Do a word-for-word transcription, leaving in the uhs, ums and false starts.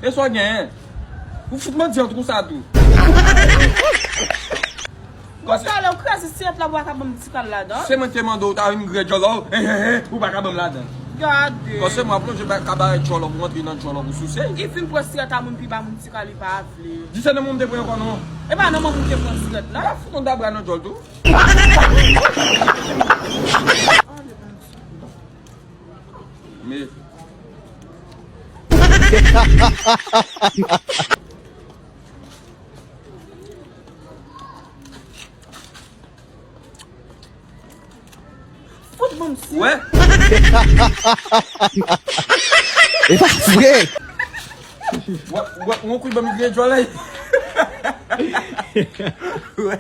E sa w genyen? Ou fout mwen di yon twou sa tou. Bon, talè, ou kraze siyèt la, ou pa ka ban m ti kal ladan? Se mwen ki te mande w, ta vin gre djòlò, he, he, he, ou pa ka ban m ladan. Gade. Kòm se mwen plonje ba-, kabarè djòlò pou antre nan djòlò pou souse. Li fin pran siyèt a moun, pi ba moun ti kal, li pa vle. Di se nan mwen m te pran ankò non. E pa nan mwen m te pran siyèt la. Ala fout yon dabra nan djòl tou. Ale, Bondye. Men. Fout ban m si. Wè. E pa vre. Wè, wè, yon kou ban m grenn djòl la. Wè.